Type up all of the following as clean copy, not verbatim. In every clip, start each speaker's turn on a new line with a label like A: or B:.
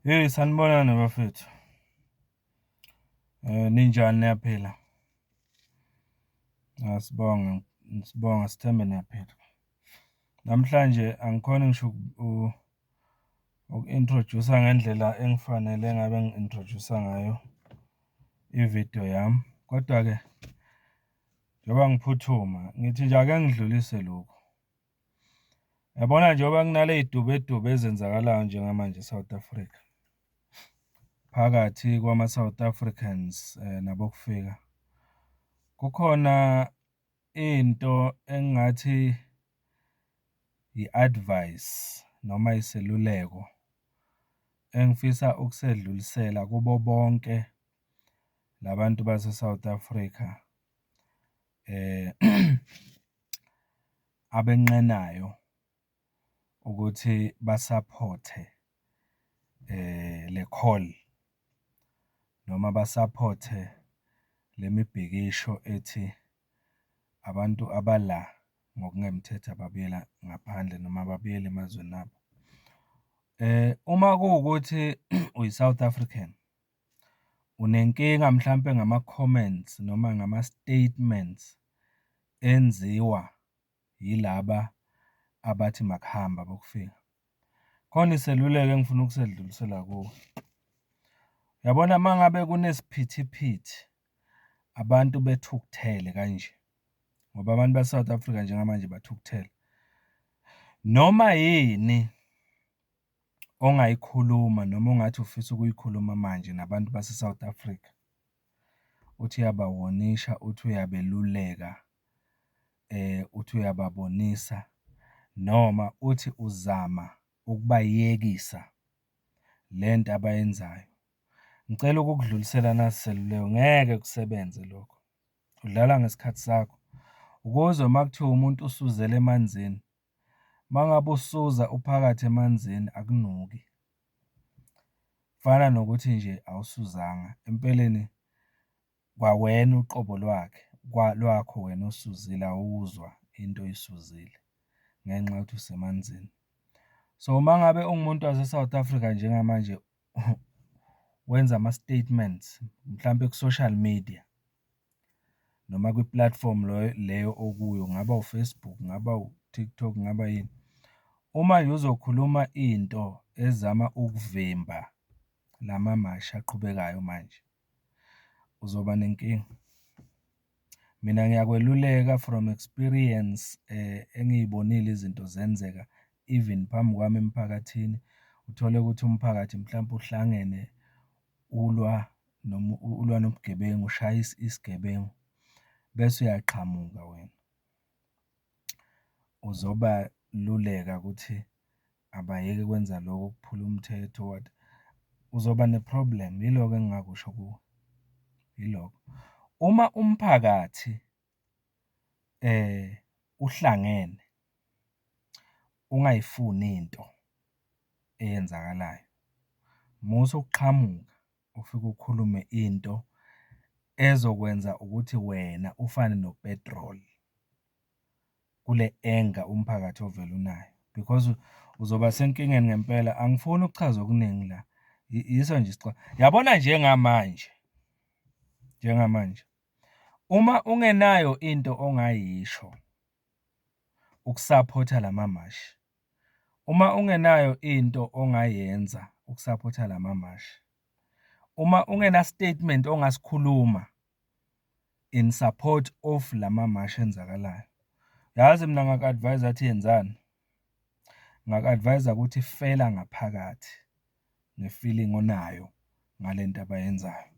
A: Yeyi, sanibonani bafethu. Ninjani, niyaphila? Asibonge, sibonge sithembe niyaphila. Namhlanje angikhoni ngisho uku-introduce-a ngendlela engifanele ngabe ngi-introduce-a ngayo ividiyo yami, kodwa-ke njengoba ngiphuthuma ngithi nje ake ngidlulise lokhu. Uyabona njengoba kunale y'dubedube ezenzakalayo njengamanje e-South Africa, phakathi kwama-South Africans nabokufika, kukhona into engingathi i-advice noma iseluleko engifisa ukusedlulisela kubo bonke la bantu base-South Africa abenqenayo ukuthi basaphothe le call noma basaphothe le mibhikisho ethi abantu abala ngokungemthetho ababuyela ngaphandle noma ababuyele emazweni abo. Uma kuwukuthi uyi-South African, unenkinga mhlampe ngama-comments noma ngama-statements enziwa yilaba abathi makuhambe abokufika, khona iseluleko engifuna ukusedlulisela kuwe. Uyabona uma ngabe kunesiphithiphithi, abantu bethukuthele kanje, ngoba abantu base-South Africa njengamanje bathukuthele, noma yini ongayikhuluma noma ongathi ufisa ukuyikhuluma manje nabantu base-South Africa, uthi uyabawonisha, uthi uyabeluleka, uthi uyababonisa, noma uthi uzama ukubayekisa le nto abayenzayo. Ngicela ukukudlulisela nasi iseluleko, ngeke kusebenze lokho, udlala ngesikhathi sakho. Uke uzwe uma kuthiwa umuntu usuzela emanzini? Uma ngabe usuza uphakathi emanzini akunuki, kufana nokuthi nje awusuzanga. Empeleni kwawena uqobo lwakhe lwakho wena osuzile awuzwa into oyisuzile ngenxa yokuthi usemanzini. So, uma ngabe ungumuntu wase-South Africa njengamanje wenza ama-statements, mhlampe ku-social media noma kwi-platform leyo okuyo, kungaba u-Facebook, kungaba u-TikTok, kungaba yini. Uma nje uzokhuluma into ezama ukuvimba lamamashi aqhubekayo manje, uzoba nenkinga. Mina ngiyakweluleka from experience engiyibonile izinto zenzeka even phambi kwami emphakathini. Uthole ukuthi umphakathi mhlampe uhlangene ulwa noma ulwa nobugebengu, ushaya isigebengu, bese uyaqhamuka wena uzobaluleka ukuthi abayeke ukwenza lokho ukuphula umthetho what, uzoba ne-problem. Yiloko engingakusho kuwe, yilokho. Uma umphakathi uhlangene ungayifuni into eyenzakalayo, musa ukuqhamuka ufike ukhulume into ezokwenza ukuthi wena ufane nopetroli kule anger umphakathi ovele unayo because uzoba senkingeni ngempela. Angifuni ukuchaza okuningi la, yiso nje uyabona njengamanje, njengamanje, uma ungenayo into ongayisho ukusaphotha lamamashi, uma ungenayo into ongayenza ukusaphotha lamamashi, uma ungena-statement ongasikhuluma in support of lamamashi enzakalayo, yazi mina ngingaku-advise-a ukuthi yenzani? Ngingaku-advise-a ukuthi fela ngaphakathi nge-feeling onayo ngale nto abayenzayo.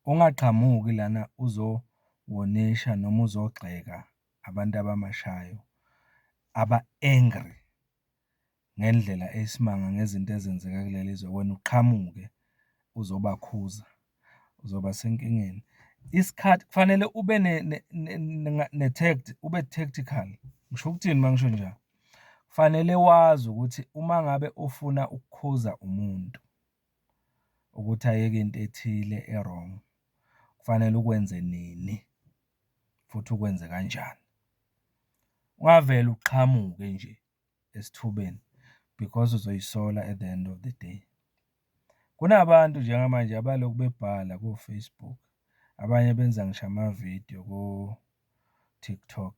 A: Ungaqhamuki lana uzowonisha noma uzogxeka abantu abamashayo aba-angry ngendlela eyisimanga ngezinto ezenzeka kuleli zwe, wena uqhamuke uzobakhuza, uzoba senkingeni. Isikhathi kufanele ube ne-tact, ube tactical. Ngisho ukuthini uma ngisho njalo? Kufanele wazi ukuthi uma ngabe ufuna ukukhuza umuntu ukuthi ayeke into ethile e-wrong, kufanele ukwenze nini, futhi ukwenze kanjani. Ungavele uqhamuke nje esithubeni. Because uzoyisola at the end of the day. Kunabantu njengamanje abalokhu bebhala ko-Facebook, abanye benza ngisho amavidiyo ko-TikTok,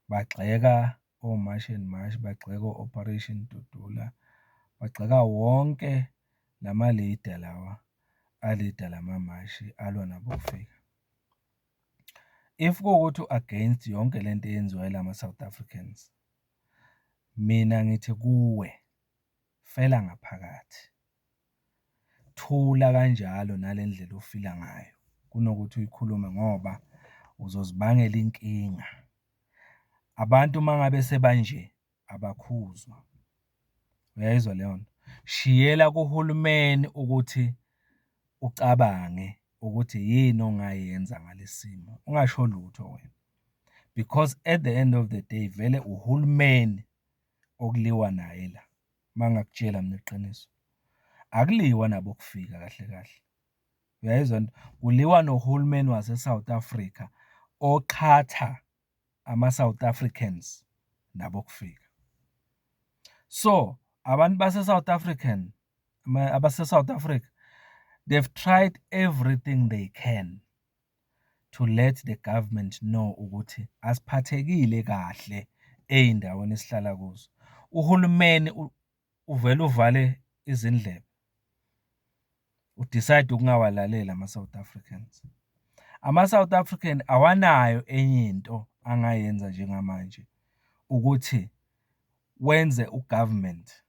A: bagxeka o-March and March, bagxeka o-Operation Dudula, bagxeka wonke lama-leader lawa alida lamamashi alwa nabokufika. If kuwukuthi u-against yonke lento eyenziwa yilama-South Africans, mina ngithi kuwe, fela ngaphakathi, thula kanjalo nale ndlela ofila ngayo, kunokuthi uyikhulume ngoba uzozibangela inkinga. Abantu uma ngabe sebanje, abakhuzwa, uyayizwa leyo nto? Shiyela kuhulumeni ukuthi ucabange ukuthi yini ongayenza ngalesi simo, ungasho lutho wena, because at the end of the day, vele uhulumeni okuliwa naye la, uma ngingakutshela mina iqiniso. Akuliwa nabokufika kahle kahle, uyayizwa le nto? Kuliwa nohulumeni wase-South Africa oqhatha ama-South Africans nabokufika. So, abantu base-South African, abase-South Africa, they've tried everything they can to let the government know ukuthi asiphathekile kahle ey'ndaweni esihlala kuzo. Uhulumeni uvele uvale izindlebe, u-decide ukungawalaleli ama-South Africans. Ama-South African awanayo enye into angayenza njengamanje ukuthi wenze u-government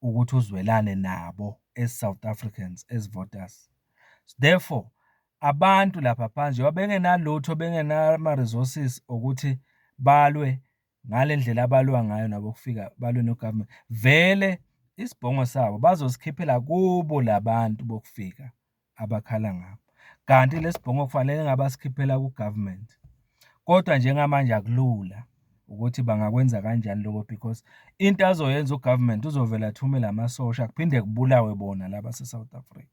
A: ukuthi uzwelane nabo as South Africans, as voters. Therefore, abantu lapha phandle njengoba bengenalutho, bengenama-resources okuthi balwe ngale ndlela abalwa ngayo nabokufika, balwe no-government, vele isibhongo sabo bazosikhiphela kubo la bantu bokufika abakhala ngabo. Kanti lesi bhongo kufanele ngabe basikhiphela ku-government, kodwa njengamanje akulula ukuthi bangakwenza kanjani lokho because into azoyenza u-government uzovele athumele amasosha kuphinde kubulawe bona la base-South Africa.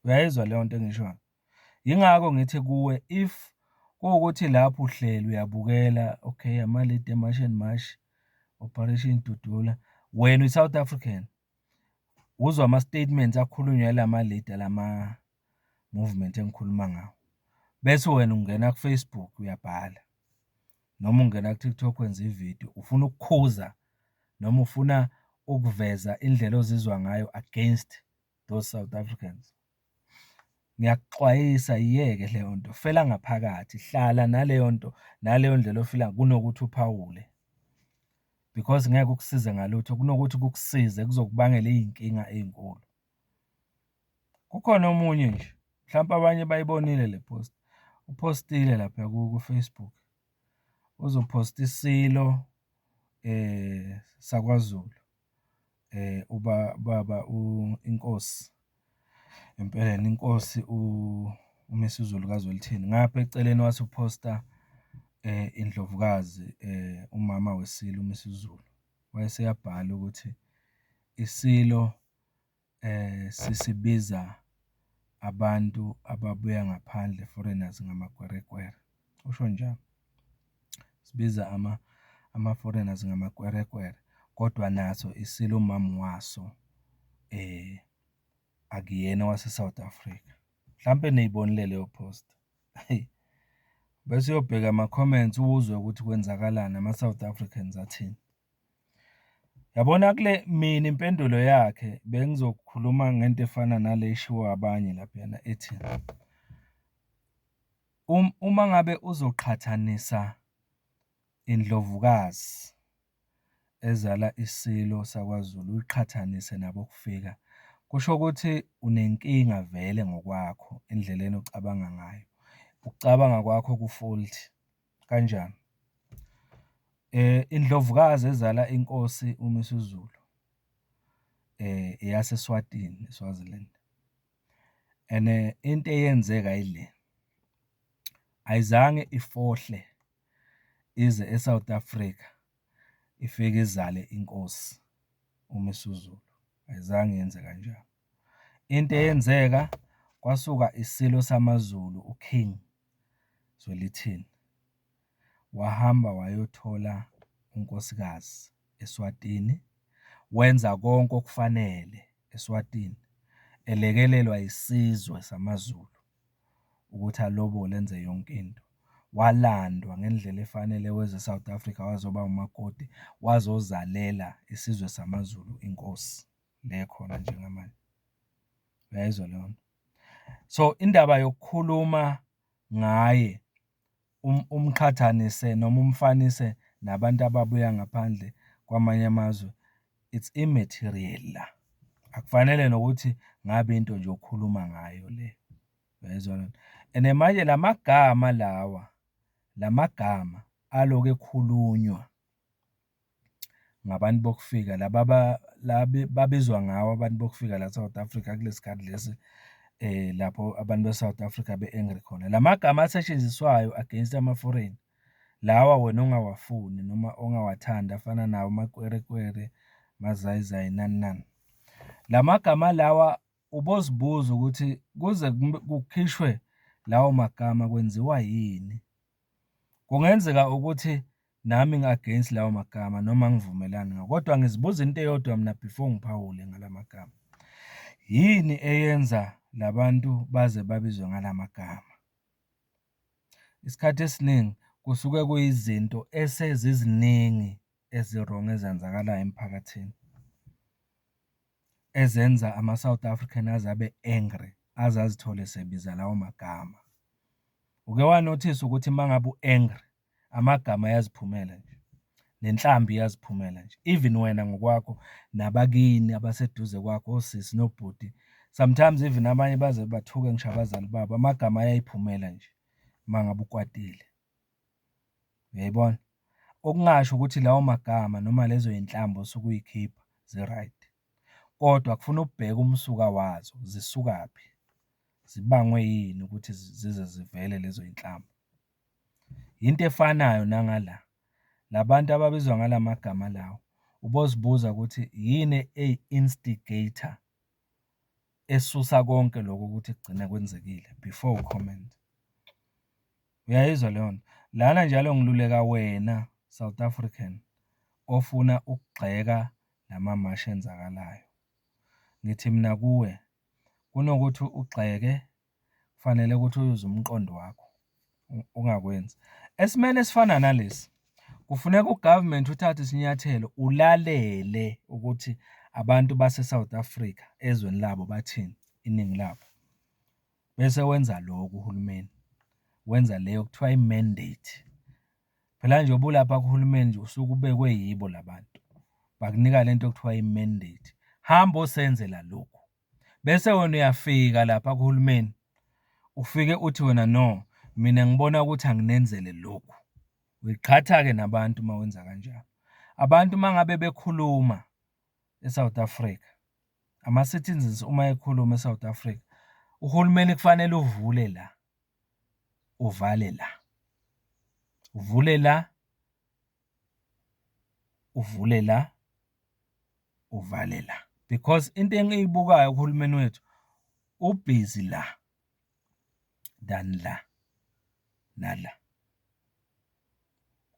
A: Uyayizwa leyo nto engiyishoyo? Yingakho ngithi kuwe, if kuwukuthi lapho uhleli uyabukela, okay, ama-leader e-March and March, Operation Dudula, wena uyi-South African, uzwe ama-statements akhulunywa yilama-leader lama-movement engikhuluma ngawo, bese wena ungena ku-Facebook uyabhala, noma ungena ku-TikTok wenza ividiyo, ufuna ukukhuza noma ufuna ukuveza indlela ozizwa ngayo against those South Africans. Ngiyakuxwayisa, yiyeke leyo nto, fela ngaphakathi, hlala naleyo nto, naleyo ndlela ofila kunokuthi uphawule because ngeke kukusize ngalutho, kunokuthi kukusize kuzokubangela iy'nkinga ey'nkulu. Kukhona omunye nje, mhlampe abanye bayibonile le post, uphostile lapha ku-Facebook, uzophosta iSilo sakwaZulu, ubaba inkosi, empeleni inkosi uMisuzulu kaZwelithini, ngapha eceleni wase uphosta iNdlovukazi umama weSilo uMisuzulu. Wayese eyabhala ukuthi, iSilo sisibiza abantu ababuya ngaphandle, foreigners, ngamakwerekwere, usho njalo. Sibiza ama-foreigners ngamakwerekwere, kodwa naso iSilo umama waso akuyena owase-South Africa. Mhlampe niyibonile leyo post, hheyi. Bese uyobheka ama-comments uzwe ukuthi kwenzakalani, ama-South Africans athini. Yabona kule, mina impendulo yakhe bengizokhuluma ngento efana nale eshiwo abanye laphayana ethi, uma ngabe uzoqhathanisa iNdlovukazi ezala iSilo sakwaZulu, uyiqhathanise nabokufika, kusho ukuthi unenkinga vele ngokwakho endleleni ocabanga ngayo. Ukucabanga kwakho ku-faulty. Kanjani? Indlovukazi ezala inkosi uMisuzulu eyaseSwatini, eSwaziland and into eyenzeka ile, ayizange ifohle ize e-South Africa, ifike izale inkosi uMisuzulu, ayizange yenze kanjalo. Into eyenzeka, kwasuka iSilo samaZulu, u-King Zwelithini, wahamba wayothola unkosikazi eSwatini, wenza konke okufanele eSwatini, elekelelwa isizwe samaZulu ukuthi alobole enze yonke into. Walandwa ngendlela efanele weza e-South Africa wazoba umakoti, wazozalela isizwe samaZulu inkosi le ekhona njengamanje. Uyayizwa leyo nto? So, indaba yokukhuluma ngaye umqhathanise noma umfanise nabantu ababuya ngaphandle kwamanye amazwe, it's immaterial la. Akufanele nokuthi ngabe into nje okhuluma ngayo le, uyayizwa leyo nto? And manje la magama lawa, la magama alokhu ekhulunywa ngabantu bokufika laba babizwa ngawo abantu bokufika la e-South Africa kule sikhathi lesi lapho abantu be-South Africa be-angry khona. La magama asetshenziswayo against ama-foreign, lawa wena ongawafuni noma ongawathandi afana nawo amakwerekwere, mazayizayi, nani nani. La magama lawa ubozibuza ukuthi kuze kukhishwe lawo magama kwenziwa yini? Kungenzeka ukuthi nami ngi-against lawo magama noma angivumelani nawo, kodwa ngizibuza into eyodwa mina before ngiphawule ngala magama. Yini eyenza la bantu baze babizwe ngala magama? Isikhathi esiningi kusuke kuyizinto eseziziningi ezi-wrong ezenzakalayo emphakathini, ezenza ama-South African aze abe angry, aze azithole esebiza lawo magama. Uke wanothisa ukuthi uma ngabe u-angry, amagama ayaziphumela nje, nenhlamba iyaziphumela nje, even wena ngokwakho nabakini abaseduze kwakho, osisi nobhuti, sometimes even abanye baze bathuke ngisho abazali babo, amagama ayayiphumela nje uma ngabe ukwatile. Uyayibona? Okungasho ukuthi lawo magama noma lezo y'nhlamba osuke uy'khipha zi-right, kodwa kufuna ubheke umsuka wazo, zisukaphi, zibangwe yini ukuthi zize zivele lezo y'nhlamba. Into efanayo nangala, la bantu ababizwa ngala magama lawa, ubozibuza ukuthi yini eyi-instigator esusa konke lokhu ukuthi kugcine kwenzekile before u-comment. Uyayizwa leyo nto? Lana njalo ngiluleka wena South African ofuna ukugxeka lamamashi enzakalayo. Ngithi mina kuwe, kunokuthi ugxeke, kufanele ukuthi uyuze umqondo wakho, ungakwenzi. Esimeni esifana nalesi, kufuneka u-government uthathe isinyathelo ulalele ukuthi abantu base-South Africa ezweni labo bathini, iningi labo. Bese wenza lokho uhulumeni, wenza leyo okuthiwa i-mandate. Phela njengoba ulapha kuhulumeni nje usuke ubekwe yibo la bantu, bakunika lento okuthiwa i-mandate, hamba osenzela lokhu. Bese wena uyafika lapha kuhulumeni, ufike uthi wena no, mina ngibona ukuthi anginenzele lokhu. Uyiqhatha-ke nabantu uma wenza kanjalo. Abantu uma ngabe bekhuluma e-South Africa, ama-citizens uma ekhuluma e-South Africa, uhulumeni kufanele uvule la, uvale la, uvule la, uvule la, uvale la. Because into engiyibukayo kuhulumeni wethu, ubhizi la than la nala.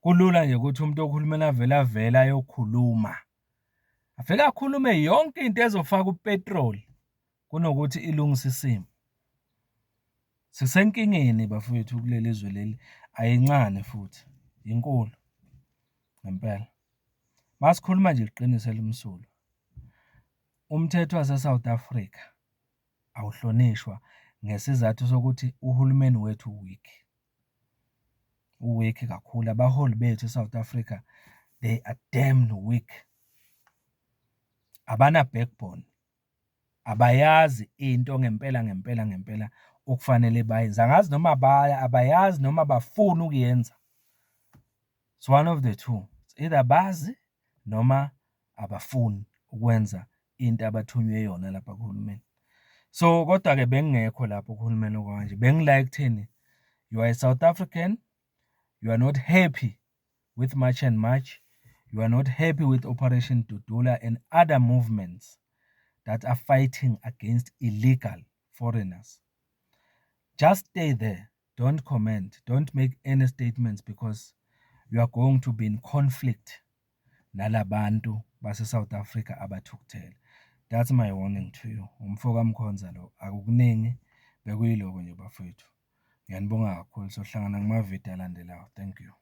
A: Kulula nje ukuthi umuntu okuhulumeni avele avele ayokhuluma, afike akhulume yonke into ezofaka upetroli kunokuthi ilungise isimo. Sisenkingeni bafowethu kuleli zwe leli, ayincane futhi, inkulu ngempela. Masikhuluma nje iqiniso elimsulwa, umthetho wase-South Africa awuhlonishwa ngesizathu sokuthi uhulumeni wethu u-weak. U-weak kakhulu, abaholi bethu e-South Africa, they are damn weak. Abana-backbone, abayazi into ngempela ngempela ngempela okufanele bayenze. Angazi noma abayazi noma abafuni ukuyenza. It's one of the two, it's either bazi noma abafuni ukwenza into abathunywe yona lapha kuhulumeni. So, kodwa-ke bengingekho lapho kuhulumeni okwamanje, bengila ekutheni you are a South African, you are not happy with March and March, you are not happy with Operation Dudula and other movements that are fighting against illegal foreigners. Just stay there, don't comment, don't make any statements because you are going to be in conflict nala bantu base-South Africa abathukuthele. That's my warning to you. Umfo kaMkhonza lo, akukuningi bekuyiloko nje bafowethu. Ngiyanibonga kakhulu, sohlangana kumavidiyo alandelayo, thank you.